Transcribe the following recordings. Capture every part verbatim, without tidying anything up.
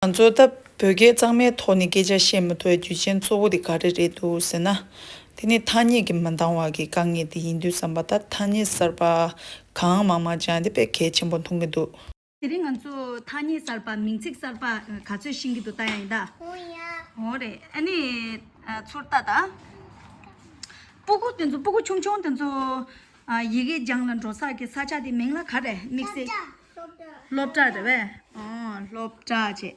ང་ཚོ་ད་བོད་སྐད་གཙང་མའི་ཐོག་ནས་སྐད་ཆ་བཤད་མི་ཐུབ་པའི་རྒྱུ་རྐྱེན་གཙོ་བོ་དེ་ག་རེ་རེད་འདུག་ཟེར་ན། དེ་ནི་ཐ་སྙད་ཀྱིས་མི་འདང་བ་གི་དཀའ་ངལ་དེ་ཡིན་དུས་ཙམ་པ། ད་ཐ་སྙད་གསར་པ་གང་མང་མང་སྦྱངས་དེ་དཔེ་གལ་ཆེན་པོ་མཐོང་གི་འདུག་དེ་རིང་ང་ཚོ་ཐ་སྙད་གསར་པ་མིང་ཚིག་གསར་པ་ག་ཚོད་ཤེས་ཀྱི་འདུག་ལྟ་ཡ་ཡིན་ད། འོ་ཡ། འོ་རེད། ཨ་ནི་ཚུར་ལྟ་ད། སྤུ་གུ་དེ་ཚོ་སྤུ་གུ་ཆུང་ཆུང་དེ་ཚོ་ཡི་གེ་སྦྱང་ལ་འགྲོ་ས་གི་ས་ཆ་དེ་མིང་ལ་ག་རེ་དམིགས་བསལ། སློབ་གྲྭ་རེད་པས། ཨོ་སློབ་གྲྭ་བྱས།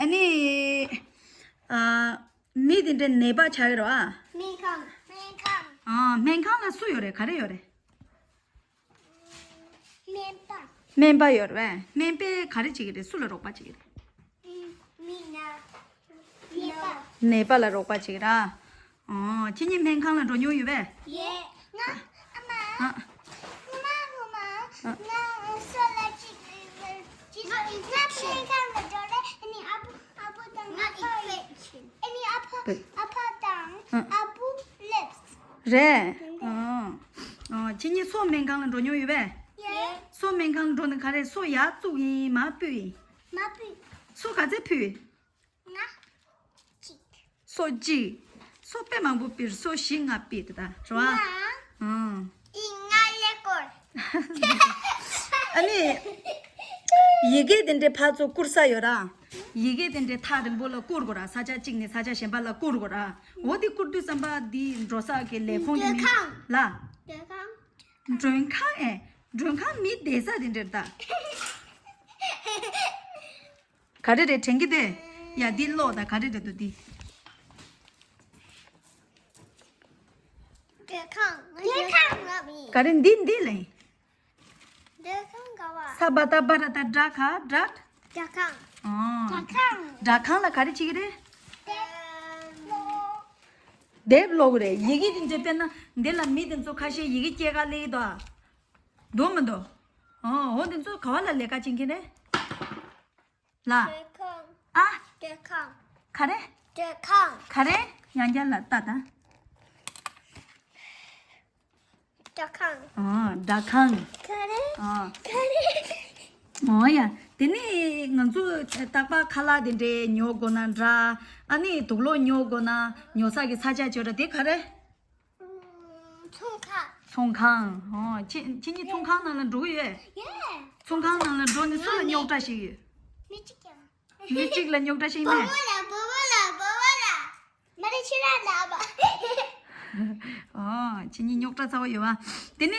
ཨ་ནི་མི་དེ་འདྲའི་ནད་པ་ཆགས་ཡོད་རེད་པ། སྨན་ཁང་། སྨན་ཁང་། ཨ་སྨན་ཁང་ལ་སུ་ཡོད་རེད། ག་རེ་ཡོད་རེད། སྨན་པ། སྨན་པ་ཡོད་རེད་པས། སྨན་པས་ག་རེ་བྱེད་ཀྱི་རེད། སུ་ལ་རོགས་པ་བྱེད་ཀྱི་རེད། མི་ན། ནད་པ། ནད་པ་ལ་རོགས་པ་བྱེད་ཀྱི་རེད། ཨོ་ཁྱེད་གཉིས་སྨན་ཁང་ལ་འགྲོ་མྱོང་ཡོད་པས། ཡོད། ང་ཨ་མ། ཨ། ངོ་མ་ངོ་མ། ཨ། ང་སོ་ལ་ཅིག་ཅིག་ང་སྨན་ཁང་ལ་འགྲོ་རེད། ཨ་ནི་ཨ་བུ་ཨ་བུ་དང་ཨ་ཕ་ཡོད། ཨ་ནི་ཨ་ཕ་ཨ་ཕ་དང་ཨ་བུ་སླེབས། རེད། ཨ། ཨ་ཁྱེད་གཉིས་སོ་སྨན་ཁང་ལ་འགྲོ་མྱོང་ཡོད་པས། ཡོད། སོ་སྨན་ཁང་ལ་འགྲོ་ནས་ག་རེ་སོ་ཡར་བཙུགས་ཡིན་མར་ཕུད་ཡིན། མར་ཕུད། སོ་ག་ཚོད་ཕུད། ང་། གཅིག་སོ་གཅིག་སོ་དཔེ་མང་པོ་ཕུད། སོ་བཞི་ལྔ་ཕུད་དེ་ད་རེད་པ། ང་། ཨང་། ཨི་ང་ལེ་ཀོར། ཨ་ནི། ཡི་གེ་དེ་འདྲའི་ཕར་ཚུར་བསྐུར་ས་ཡོད་ར། ཡི་གེ་དེ་འདྲའི་ཐག་རིང་པོ་ལ་བསྐུར་དགོས་ར། ས་ཆ་གཅིག་ནས་ས་ཆ་གཞན་པ་ལ་བསྐུར་དགོས་ར། འོ་དེ་བསྐུར་དུས་ཙམ་པ་འདི་འགྲོ་ས་གི་ལས་ཁུངས་དེ་མིང་། མགྲོན་ཁང་། ལ། མགྲོན་ཁང་། མགྲོན་ཁང་། ཨེ། མགྲོན་ཁང་མི་བསྡད་ས་དེ་འདྲ་རེད་ད། ག་རེ་རེད་དྲན་གྱི་འདུག་ཡ་འདི་ཀློག་དང་། ག་རེ་རེད་འདུག་འདི། སྡོད་ཁང་། སྡོད་ཁང་ལབ་ཡིན། ག་རེ་འདི་འདི་ལབ་ཡིན། སྡོད་ཁང་ག་བ། ས་པ་བཏགས་སྦ་ར་བཏགས་སྦྲ་ག་སྦྲ། སྦྲ་ཁང་། ཨོ། སྦྲ་ཁང་། སྦྲ་ཁང་ལ་ག་རེ་བྱེད་ཀྱི་རེད། དེབ་ཀློག་དེབ་ཀློག་གི་རེད། ཡི་གེ་དེ་ཚོ་དཔེར་ན་འདི་ལ་མི་དེ་ཚོ་ཁ་ཤས་ཡི་གེ་སྐྱེལ་ག་སླེབས་ཀྱི་འདུག་ཨ། འདུག་མི་འདུག་ཨོ། འོ་དེ་ཚོ་ག་བ་ལ་ལས་ཀ་བྱེད་མཁན་རེད། ལ། སྡོད་ཁང་། ཨ། སྡོད་ཁང་། ག་རེ། སྡོད་ཁང་། ག་རེ། ཡང་བསྐྱར་ལ་ལྟ་དང་། སྦྲ་ཁང་། ཨ། སྦྲ་ཁང་། ག་རེ། ཨ། ག་རེ། ཨོ་ཡ། དེ་ནས་ང་ཚོ་རྟག་པར་ཁ་ལག་དེ་འདྲའི་ཉོ་དགོས་ན་འདྲ། ཨ་ནི་དུག་ལོག་ཉོ་དགོས་ན་ཉོ་ས་གི་ས་ཆ་ཅིག་ཡོད་ར། དེ་ག་རེ། ཚོང་ཁང་། ཚོང་ཁང་། ཨོ། ཁྱེད་ཁྱེད་གཉིས་ཚོང་ཁང་ནང་ལ་འགྲོ་གི་ཡོད། ཡོད། ཚོང་ཁང་ནང་ལ་འགྲོ་ནས་སུ་ལ་རྙོག་དྲ་ཞིག་ཡོད། མི་གཅིག་ཀྱང་། མི་གཅིག་ལ་རྙོག་དྲ་ཞིག་མེད། བུ་བུ་ལ་བུ་བུ་ལ་བུ་བུ་ལ། མ་རེད་ཁྱེད་རང་ལ་བ། ཨོ། ཁྱེད་གཉིས་རྙོག་དྲ་ཚ་བོ་ཡོད་པ། དེ་ནས་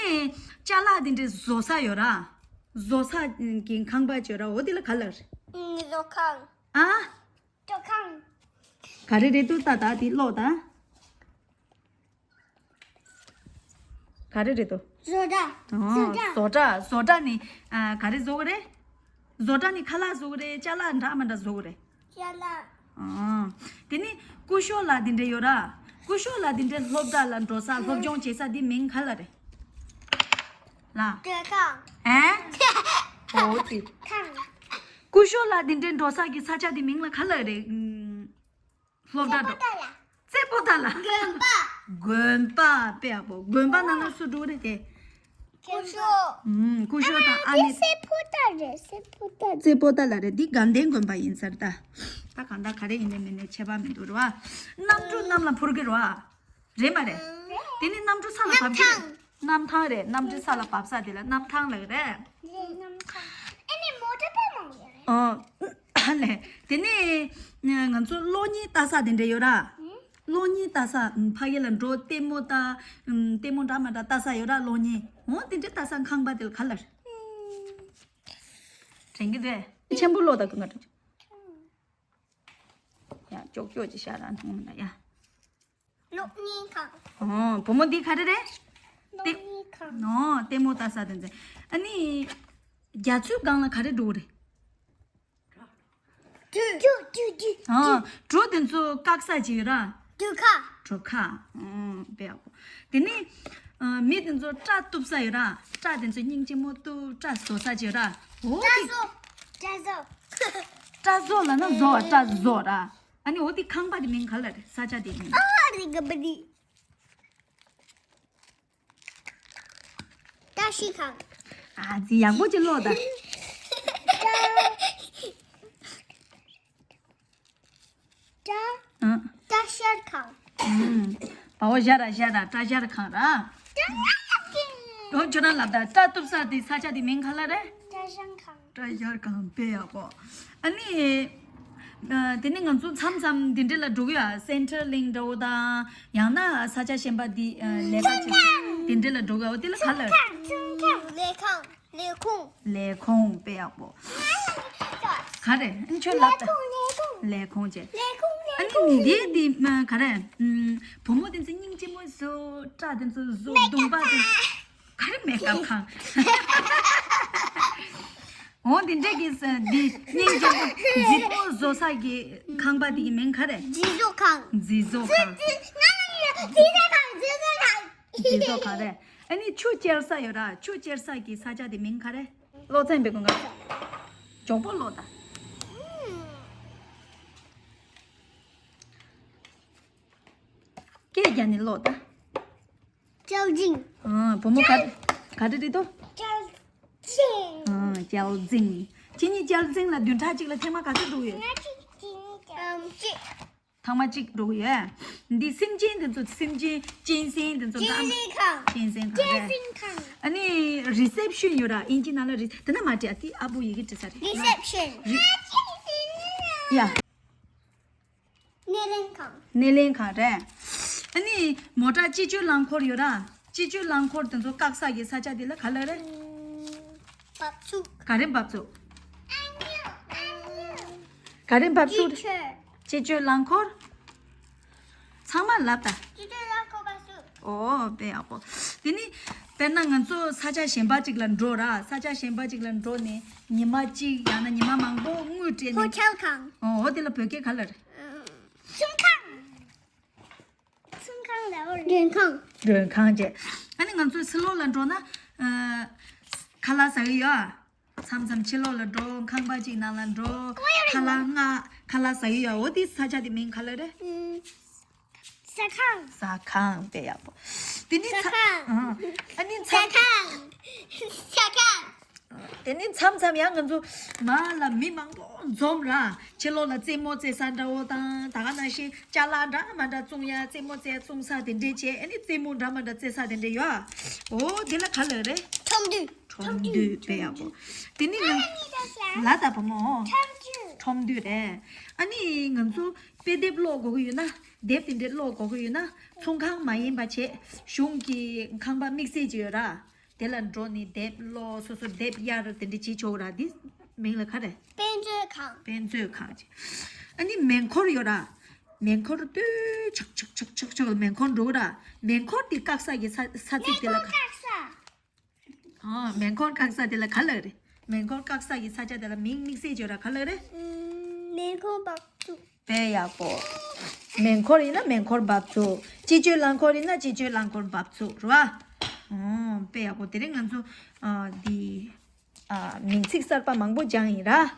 ཅ་ལག་དེ་འདྲའི་བཟོ་ས་ཡོད་ར། བཟོ་ས་གི་ཁང་པ་ཅིག་ཡོད་ར། འོ་དེ་ལ་ག་ལབ་རེད། བཟོ་ཁང་། ཨ། བཟོ་ཁང་། ག་རེ་རེད་འདུག་ལྟ་དང་། དེ་ཀློག་དང་། ག་རེ་རེད་འདུག་བཟོ་གྲྭ། ཨོ། བཟོ་གྲྭ། བཟོ་གྲྭ། བཟོ་གྲྭ་ནི་ཨ་ག་རེ་བཟོ་གི་རེད། བཟོ་གྲྭ་ནི་ཁ་ལག་བཟོ་གི་རེད། ཅ་ལག་འདྲ་མི་འདྲ་བཟོ་གི་རེད། ཅ་ལག་ཨོ། དེ་ནི་སྐུ་ཞབས་ལགས་དེ་འདྲ་ཡོད་ར། སྐུ་ཞབས་ལགས་དེ་འདྲའི་སློབ་གྲྭ་ལ་འགྲོ་ས། སློབ་སྦྱོང་བྱེད་ས་དེ་མིང་ག་ལབ་རེད། ལ། སྡོད་ཁང་། ཨེ། ཨོ་ཙི། ཁང་། སྐུ་ཞབས་ལགས་དེ་འདྲའི་འགྲོ་ས་གི་ས་ཆ་དེ་མིང་ལ་ག་ལབ་རེད། ཨུམ། སློབ་གྲྭ་འགྲོ། རྩེ་པོ་ཏཱ་ལ། རྩེ་པོ་ཏཱ་ལ། དགོན་པ། དགོན་པ། དཔེ་ཡག་པོ། དགོན་པ་ནང་ལ་སུ་འགྲོ་རེད་དེ། སྐུ་ཞབས། ཨུམ། སྐུ་ཞབས་དང་ཨ་ནི། རྩེ་པོ་ཏཱ་ལ་རེད། རྩེ་པོ་ཏཱ་ལ། རྩེ་པོ་ཏཱ་ལ་རེད། འདི་དགའ་ལྡན་དགོན་པ་ཡིན་ས་རེད་ད། ད་གང་ལྟར་ག་རེ་ཡིན་ནའི་མིན་ནའི་ཁྱད་པར་མི་འདུག་རེད་པ། གནམ་གྲུ་གནམ་ལ་འཕུར་གི་རེད་པ། རེད་མ་རེད། དེ་ནི་གནམ་གྲུ་ས་ལ་བབས་ཀྱི་རེད། གནམ་ཐང་རེད། གནམ་གྲུ་ས་ལ་བབས་ས་དེ་ལ་གནམ་ཐང་ལབ་ཀྱི་རེད། གནམ་ཐང་། ཨ་ནི་མོ་ཊ་དཔེ་མང་ཡོད་རེད། ཨོ། ཨ་ལས། དེ་ནས་ང་ཚོ་གློག་བརྙན་ལྟ་ས་དེ་འདྲ་ཡོད་ར། གློག་བརྙན་ལྟ་ས། ཕ་གི་ལ་འགྲོ་ལྟད་མོ་ལྟ། ལྟད་མོ་འདྲ་མི་འདྲ་ལྟ་ས་ཡོད་ར། གློག་བརྙན། འོ་དེ་འདྲ་ལྟ་ས་ཁང་པ་དེ་ལ་ག་ལབ་རེད། དྲན་གྱི་འདུག་ཆེན་པོ་ཀློག་དང་ཀུན་དགའ་དྲན། ཡ། ཀྱོག་ཀྱོག་ཅིག་བཞག་ར་མཐོང་མི་འདུག་ཡ། གློག་བརྙན་ཁང་། ཨོ། བུ་མོ་འདི་ག་རེ་རེད། གློག་བརྙན་ཁང་། ཨོ། ལྟད་མོ་ལྟ་ས་དེ་ཚོ། ཨ་ནི། རྒྱ་མཚོའི་སྒང་ལ་ག་རེ་འགྲོ་གི་རེད། གྲུ། གྲུ་གྲུ་གྲུ། ཨོ། གྲུ་དེ་ཚོ་བཀག་ས་ཅིག་ཡོད་ར། གྲུ་ཁ། གྲུ་ཁ། ཨོ། དཔེ་ཡག་པོ། དེ་ནི། ཨ། མི་དེ་ཚོ་སྐྲ་གཏུབ་ས་ཡོད་ར། སྐྲ་དེ་ཚོ་སྙིང་རྗེ་མོ་གཏུབ། སྐྲ་བཟོ་ས་ཅིག་ཡོད་ར། འོ་དེ། སྐྲ་བཟོ། སྐྲ་བཟོ། སྐྲ་བཟོ་ལབ་ན་བཟོ་བ། སྐྲ་བཟོ་ར། ཨ་ནི་འོ་དེ་ཁང་པ་དེ་མིང་ག་ལབ་རེད། ས་ཆ་དེ་མིང་། ཨ་རི་ག་བ་རི། བཀྲ་ཤིས་ཁང་། ཨ་ཙི། ཡག་པོ་ཅིག་ཀློག་དང་། ཨ། ཀྲ་ཤར་ཁང་། ཨུམ། བའོ་ཞ་ར་ཞ་ར་ཀྲ་ཤར་ཁང་ར། ཀྲ་ཤར་ཁང་། ཨོ་ཁྱོད་རང་ལབ་ད། སྐྲ་གཏུབ་ས་དེ་ས་ཆ་དེ་མིང་ག་ལ་རེད། ཀྲ་ཤར་ཁང་། ཀྲ་ཤར་ཁང་། དཔེ་ཡག་པོ། ཨ་ནི། ཨ། དེ་ནི་ང་ཚོ་མཚམས་མཚམས་འདི་འདྲ་ལ་འགྲོ་གི་ཡོད། སེན་ཊར་ལིང་འདྲ་བོ་དང་། ཡང་ན་ས་ཆ་གཞན་པ་འདི། ཨ། ལས་ཀ་བྱེད་འདི་འདྲ་ལ་འགྲོ་གི་ཡོད། དེ་ལ་ག་ལ། ཚོང་ཁང་། ཚོང་ཁང་། ལས་ཁང་། ལས་ཁུངས། ལས་ཁུངས། དཔེ་ཡག་པོ། ག་རེ། ཨ་ནི་ཁྱོད་ལབ་ད། ལས་ཁུངས། ལས་ཁུངས་བྱས། ལས་ཁུངས། ལས་ཁུངས། ཨ་ནི་འདི་འདི་མ་ག་རེ། ཨུམ། བུ་མོ་དེ་ཚོ་སྙིང་རྗེ་མོ་བཟོ། སྐྲ་དེ་ཚོ་བཟོ། མེ་ཀབ་གདུང་པ་དེ། ཁང་། ག་རེ་མེ་ཀབ་ཁང་། འོ་འདི་འདྲས་ཀྱི་ས་འདི་སྙིང་རྗེ་མོ་མཛེས་པོ་བཟོ་ས་གི་ཁང་པ་དེ་གི་མིང་ག་རེ། མཛེས་བཟོ་ཁང་། མཛེས་བཟོ་ཁང་། མཛེས་བཟོ་ཁང་། མཛེས་བཟོ་ཁང་། མཛེས་བཟོ་ཁང་རེད། ཨ་ནི་ཆུ་བཅད་ས་ཡོད་ར། ཆུ་བཅད་ས་གི་ས་ཆ་དེ་མིང་ག་རེ། ཀློག་ཚན་པའི་སྐུ་ངལ། མགྱོགས་པོ་ཀློག་ད། སྐད་རྒྱག་ནས་ཀློག་ད། ཅལ་ཅིང་། ཨ། བུ་མོ་ག་ག་འདྲ་རེད་དོ། ཅལ་ཅིང་། ཨ། ཅལ་ཅིང་། ཁྱེད་གཉིས་ཅལ་ཅིང་ལ་བདུན་ཕྲག་གཅིག་ལ་ཐེངས་མ་ག་ཚོད་འགྲོ་གི་ཡོད། ང་གཅིག་གཅིག་ཨམ་གཅིག་ཐེངས་མ་གཅིག་འགྲོ་གི་ཡོད། འདི་སེམས་ཅན་དེ་ཚོ། སེམས་ཅན། གཅན་གཟན་དེ་ཚོ། གཅན་གཟན་ཁང་། གཅན་གཟན་ཁང་རེད། གཅན་གཟན་ཁང་། ཨ་ནི་རི་སེབ་ཤན་ཡོད་ར། ཨིན་ཇི་ནང་ལ་རི། དེ་ན་མ་བྲིས། ཨ་ཏི་ཨ་བུ་ཡི་གེ་བྲིས་ས་རེད། རི་སེབ་ཤན། རི། ཡ། སྣེ་ལེན་ཁང་། སྣེ་ལེན་ཁང་རེད། ཨ་ནི་མོ་ཊ་སྤྱི་སྤྱོད་རླངས་འཁོར་ཡོད་ར། སྤྱི་སྤྱོད་རླངས་འཁོར་དེ་ཚོ་བཀག་ས་གི་ས་ཆ་དེ་ལ་ག་ལ་རེད། ཨམ། འབབ་ཚུགས། ག་རེ་འབབ་ཚུགས། ག་རེ་འབབ་ཚུགས། སྤྱི་སྤྱོད། སྤྱི་སྤྱོད་རླངས་འཁོར། ཚང་མ་ལབ་ད། སྤྱི་སྤྱོད་རླངས་འཁོར་འབབ་ཚུགས། ཨོ་དཔེ་ཡག་པོ། དེ་ནི་དཔེར་ན་ང་ཚོ་ས་ཆ་གཞན་པ་ཅིག་ལ་འགྲོ་ར། ས་ཆ་གཞན་པ་ཅིག་ལ་འགྲོ་ནས་ཉི་མ་གཅིག་ཡང་ན་ཉི་མ་མང་པོ་དངུལ་སྤྲད་ནས། ཧོ་ཊེལ་ཁང་། ཨོ། ཨོ་དེ་ལ་བོད་སྐད་ག་ལ་རེད། ཚོང་ཁང་། ཚོང་ཁང་ལ་འོ། མགྲོན་ཁང་། མགྲོན་ཁང་བྱས། ཨ་ནི་ང་ཚོ་ཕྱི་ལོགས་ལ་འགྲོ་ན། ཨ། ཁ་ལག་ཟ་གི་ཡོད། མཚམས་མཚམས་ཕྱི་ལོགས་ལ་འགྲོ། ཁང་པ་ཅིག་ནང་ལ་འགྲོ། ཁ་ལག་མངགས། ཁ་ལག་ཟ་གི་ཡོད། འོ་དེ་ས་ཆ་དེ་མིང་ག་ལ་རེད། ཨུམ། ཟ་ཁང་། ཟ་ཁང་། དཔེ་ཡག་པོ། དེ་ནི་ཟ་ཁང་། ཨ། ཨ་ནི་ཟ་ཁང་། ཟ་ཁང་། དེ་ནི་མཚམས་མཚམས་ཡང་ང་ཚོ་མར་ལ་མི་མང་པོ་འཛོམས་ར། ཕྱི་ལོགས་ལ་རྩེད་མོ་རྩེ་ས་འདྲ་བོ་དང་། ད་ག་ནང་བཞིན་ཅ་ལག་འདྲ་མ་འདྲ་བཙོང་ཡ། རྩེད་མོ་རྩེ་ཡ་བཙོང་ས་དེ་འདྲས་བྱས། ཨ་ནི་རྩེད་མོ་འདྲ་མ་འདྲ་རྩེ་ས་དེ་འདྲས་ཡོད། འོ་དེ་ལ་ག་ལ་རེད། ཁྲོམ་འདུས། ཁྲོམ་འདུས། དཔེ་ཡག་པོ། དེ་ནི་ང་། ལ་ད་བུ་མོ། ཁྲོམ་འདུས། ཁྲོམ་འདུས་རེད། ཨ་ནི་ང་ཚོ་དཔེ་དེབ་ཀློག་དགོས་ཀྱི་ཡོད་ན། དེབ་དེ་འདྲས་ཀློག་དགོས་ཀྱི་ཡོད་ན། ཚོང་ཁང་མ་ཡིན་པ་བྱས། གཞུང་གི་ཁང་པ་དམིགས་བསལ་ཅིག་ཡོད་ར། དེ་ལ་འགྲོ་ནས་དེབ་ཀློག་སོ་སོ་དེབ་གཡར་དེ་འདྲས་བྱེད་ཆོག་ར། དེ་མིང་ལ་ག་རེ། དཔེ་མཛོད་ཁང་། དཔེ་མཛོད་ཁང་ཅིག་ཨ་ནི་མེ་འཁོར་ཡོད་ར། མེ་འཁོར་དུ་ཆག་ཆག་ཆག་ཆག་ཆག་མེ་འཁོར་འགྲོ་ར། མེ་འཁོར་དེ་བཀག་ས་གི་ས་ས་ཚིགས་དེ་ལ་ག། མེ་འཁོར་བཀག་ས། ཨ། མེ་འཁོར་བཀག་ས་དེ་ལ་ག་ལ་རེད། མེ་འཁོར་བཀག་ས་གི་ས་ཆ་དེ་ལ་མིང་དམིགས་བསལ་བརྗོད་ར་ག་ལ་རེད། ཨུམ། མེ་འཁོར་འབབ་ཚུགས། དཔེ་ཡག་པོ། མེ་འཁོར་ཡིན་ན་མེ་འཁོར་འབབ་ཚུགས། སྤྱི་སྤྱོད་རླངས་འཁོར་ཡིན་ན་སྤྱི་སྤྱོད་རླངས་འཁོར་འབབ་ཚུགས་རེད་བ། ཨོ་དཔེ་ཡག་པོ། དེ་རིང་ང་ཚོ། ཨ། འདི། ཨ། མིང་ཚིག་གསར་པ་མང་པོ་སྦྱངས་ཡིན་ར།